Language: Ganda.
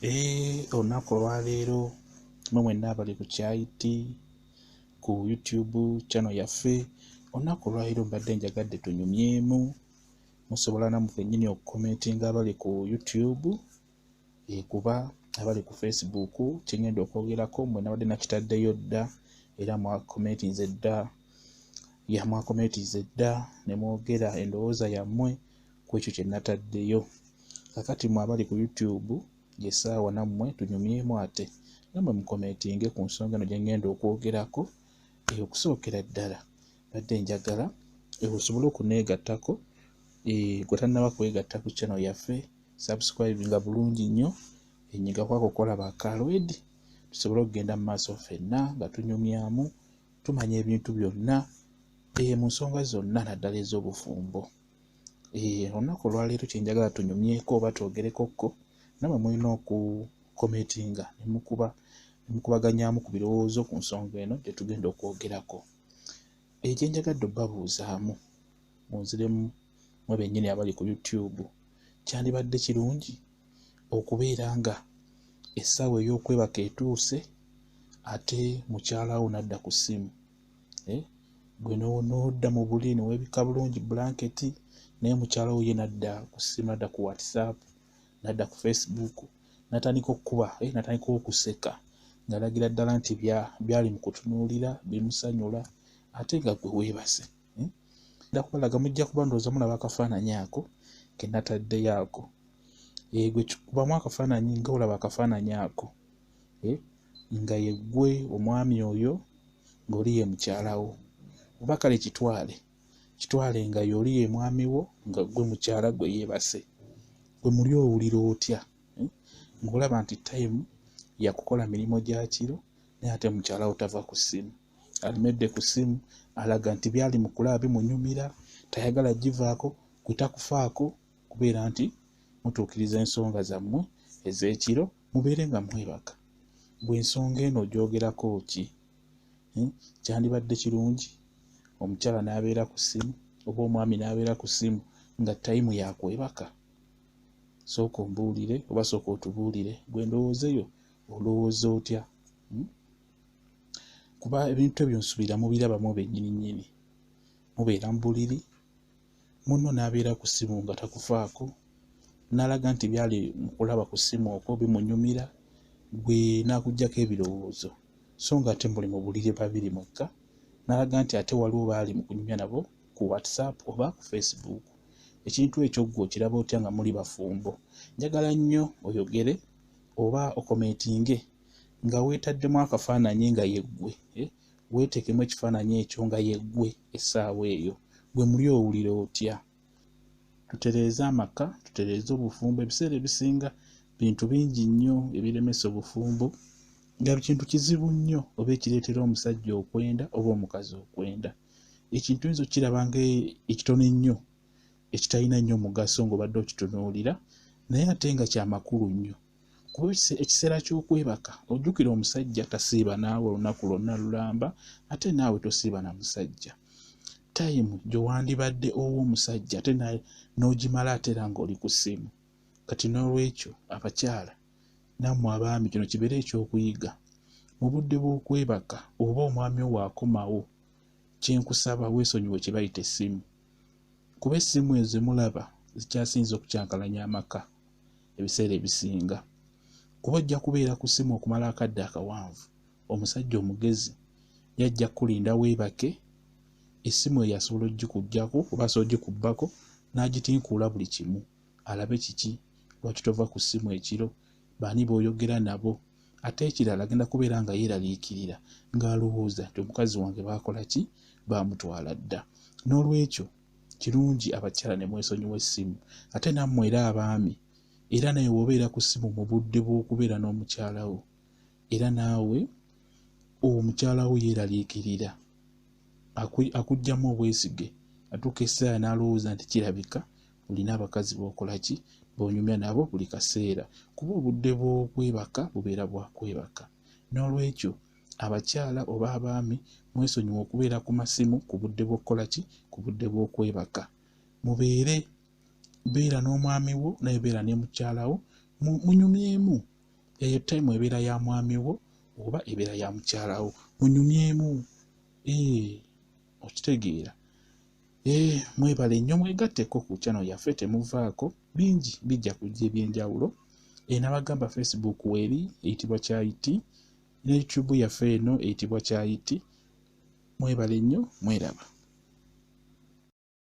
Olunaku olwaleero mwe mwenna abali ku Kyayiti ku YouTube channel yaffe, olunaku olwaleero mbadde njagadde tunyumyemu. Musobola nammwe kennyini okukomentinga abali ku YouTube, kuba abali ku Facebook kye ngenda okwogerako mmwe nabadde nakitaddeyo dda era mwakomentinze dda, ya mwakomentinze dda ne mwogera endowooza yammwe ku ekyo kye nataddeyo. Kaakati mmwe abali ku YouTube y'essaawa nammwe tunyumyemu ate nammwe mukomentinge ku nsonga eno gye ngenda okwogerako. Okusookera ddala mbadde njagala osobole okuneegattako, gwe tannaba kwegatta ku channel yaffe, subscribinga bulungi nnyo, enyiga kwako okulaba akalwedi tusobole okugenda mu maaso ffenna nga tunyumyamu, tumanya ebintu byonna mu nsonga zonna naddala ez'obufumbo. Olunaku olwaleero kye njagala tunyumyeko oba twogerekokko, nammwe mulina okukomentinga ne mukubaganyaamu ku birowoozo ku nsonga eno gye tugenda okwogerako. Kye njagadde obbabuuzaamu munziremu mmwe bennyini abali ku YouTube, kyandibadde kirungi okubeera nga essaawa ey'okwebaka etuuse ate mukyala wo n'adda ku ssimu, gwe n'odda mu buliri ne weebikka bulungi bulanketi, naye mukyala wo ye n'adda ku ssimu, n'adda ku WhatsApp, n'adda ku Facebook, n'atandika okkuba, n'atandika okuseka ng'alagira ddala nti byali mu kutunuulira bimusanyula ate nga ggwe weebase. Nja kubalaga, mujja kuba ndowooza mulaba akafaananyi ako ke nataddeyo ako. Gwe kubamu akafaananyi nga olaba akafaananyi ako, nga ye ggwe omwami oyo ng'oli ye mukyala wo, oba kale kitwale kitwale nga y'oli ye mwami wo nga ggwe mukyala gwe yeebase. Gwe muli owulira otya ng'olaba nti tayimu yakukola mirimu gya kiro naye ate mukyala wo tava ku ssimu, alemedde ku ssimu, alaga nti byali mu kulaba bimunyumira, tayagala givaako, gwe takufaako kubeera nti mutuukiriza ensonga zammwe ez'ekiro mubeere nga mwebaka. Gwe ensonga eno ogyogerako ki? Kyandibadde kirungi omukyala n'abeera ku ssimu oba omwami n'abeera ku ssimu nga tayimu ya kwebaka? Sooka ombuulire oba sooka otubuulire gwe endowooza eyo olowooza otya? Kuba ebintu ebyo nsuubira mubiraba mmwe bennyini nnyini. Mubeera mu buliri, munno n'abeera ku ssimu nga takufaako, n'alaga nti byali mu kulaba ku ssimu okwo bimunyumira, gwe n'akuggyako ebirowoozo so nga ate muli mu buliri babiri mwekka, n'alaga nti ate waliwo baali mu kunyumya nabo ku WhatsApp oba ku Facebook. Ekintu ekyo ggwe okiraba otya nga muli bafumbo? Njagala nnyo oyogere oba okomentinge nga weetaddemu akafaananyi nga ye ggwe, weeteekemu ekifaananyi ekyo nga ye ggwe essaawa eyo. Gwe muli owulira otya? Tutereeze amaka, tutereeze obufumbo. Ebiseera ebisinga bintu bingi nnyo ebiremesa obufumbo, nga kintu kizibu nnyo oba ekireetera omusajja okwenda oba omukazi okwenda. Ekintu oyinza okkiraba nga ekitono ennyo ekitalina nnyo mugaso ng'obadde okitunuulira, naye ate nga kya makulu nnyo. Kuba ekiseera ky'okwebaka, ojjukira omusajja tasiiba naawe olunaku lwonna lulamba, ate naawe tosiiba na musajja. Tayimu gy'owandibadde owa omusajja ate n'ogimala ate era ng'oli ku ssimu. Kati noolwekyo abakyala nammwe abaami kino kibeere ekyokuyiga. Mu budde bw'okwebaka oba omwami wo bw'akomawo, kye nkusaba weesonyiwe kye bayita essimu. Kuba essimu ezo ze mulaba zikyasinze okukyankalanya amaka ebiseera ebisinga. Kuba ojja kubeera ku ssimu okumala akadde akawanvu, omusajja omugezi ye ajja kkulinda weebake, essimu eyo asobola oggikuggyako oba asobola oggikubbako n'agitinkuula buli kimu alabe kiki, lwaki tova ku ssimu ekiro, baani b'oyogera nabo. Ate ekirala agenda kubeera nga yeeraliikirira ng'alowooza nti omukazi wange baakola ki, baamutwala dda. Noolwekyo kirungi abakyala ne mwesonyiwa essimu. Ate nammwe era abaami, era nawe bw'obeera ku ssimu mu budde bw'okubeera n'omukyala wo, era naawe omukyala wo yeeraliikirira, akuggyamu obwesige, atuuka essaawa n'alowooza nti kirabika olina abakazi b'okola ki, b'onyumya nabo buli kaseera. Kuba obudde bw'okwebaka bubeera bwa kwebaka. Noolwekyo abakyala oba abaami mwesonyiwe okubeera ku masimu ku budde bw'okukola ki, ku budde bw'okwebaka. Mubeere, beera n'omwami wo naye beera ne mukyala wo, munyumyemu. Eyo time ebeera ya mwami wo oba ebeera ya mukyala wo, munyumyemu. Ee, okitegeera? Ee, mwebale nnyo, mwegatteko ku channel yaffe, temuvaako, bingi bijja kujja ebyenjawulo. Nabagamba Facebook weeri eyitibwa Kyayiti, ne YouTube yaffe eno eyitibwa Kyayiti. Mwebale nnyo, mweraba.